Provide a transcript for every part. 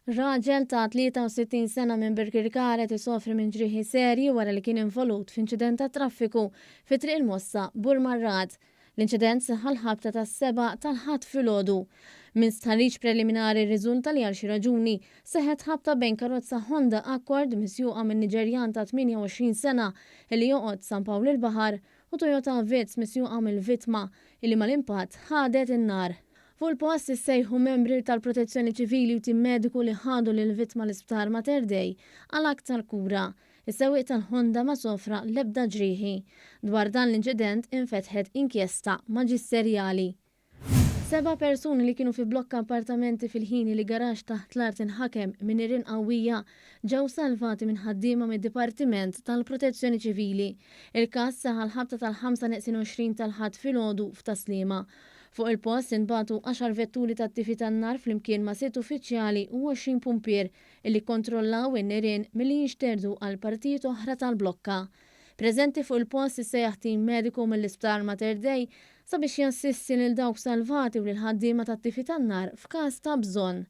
Raġel ta' 63 sena minn Birkirkara qed isofri minn ġrieħi serji wara li kien involut f'inċident tat-traffiku fi Triq il-Mossa, Burmarrad. L-inċident seħħ għall-ħabta tas-sebgħa tal-Ħadd filgħodu. Minn stħarriġ preliminari rriżulta li għal xi raġuni seħħet ħabta bejn karozza Honda Accord misjuqa minn Niġerjan ta' 28 sena li joqgħod San Pawl il-Baħar u Toyota Vitz misjuqa mill-vittma illi mal-impatt ħadet in-nar. Fuq il-post issejħu membri tal-Protezzjoni Ċivili u tim mediku li ħadu lill-vittma l-Isptar Mater Dei għal aktar kura. Is-sewwieq tal-Honda ma sofra l-ebda ġrieħi. Dwar dan l-inċident infetħet inkjesta maġisterjali. Seba' persuni li kienu fi blokka appartamenti fil-ħin li garaxx taħt l-art inħakem minn nirien qawwija ġew salvati minn ħaddiema mid-Dipartiment tal-Protezzjoni Ċivili. Il-każ seħħ għall-ħabta tal-ħamsa neqsin 20 tal-Ħadd filgħodu f'Tas-Sliema. Fuq il-post intbagħtu għaxar vetturi tat-tifi tan-nar flimkien ma' sitt uffiċjali u 20 pumpier illi kkontrollaw in-nirien milli jinxterdu għal partijiet oħra tal-blokka. Preżenti fuq il-post issejjaħ tim mediku mill-Isptar Mater Dei sabiex jassisti lil dawk salvati u lill-ħaddiema tat-tifi tan-nar f'każ ta' bżonn.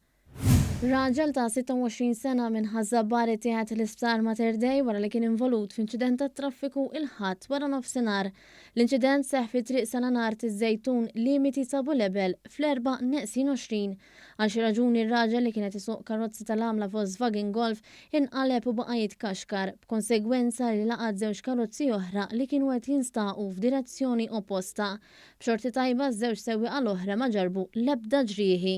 Raġel ta' 26 sena minn Ħaż-Żabbar ittieħed l-Isptar Mater Dei wara li kien involut f'inċident tat-traffiku il-Ħadd waranofsinhar. L-inċident seħħ fi Triq San Anart iż-Żejtun, limiti ta' Bulebel, fl-erbgħa neqsin 20. Għal xi raġuni r-raġel li kien qed isuq karozza tal-għamla Volkswagen Golf inqaleb u baqa' jitkaxkar, b'konsegwenza li laqat żewġ karozzi oħra li kienu qed jinstaqu f'direzzjoni opposta. B'xorti tajba ż-żewġ sewwieqa l-oħra ma ġarrbu l-ebda ġrieħi.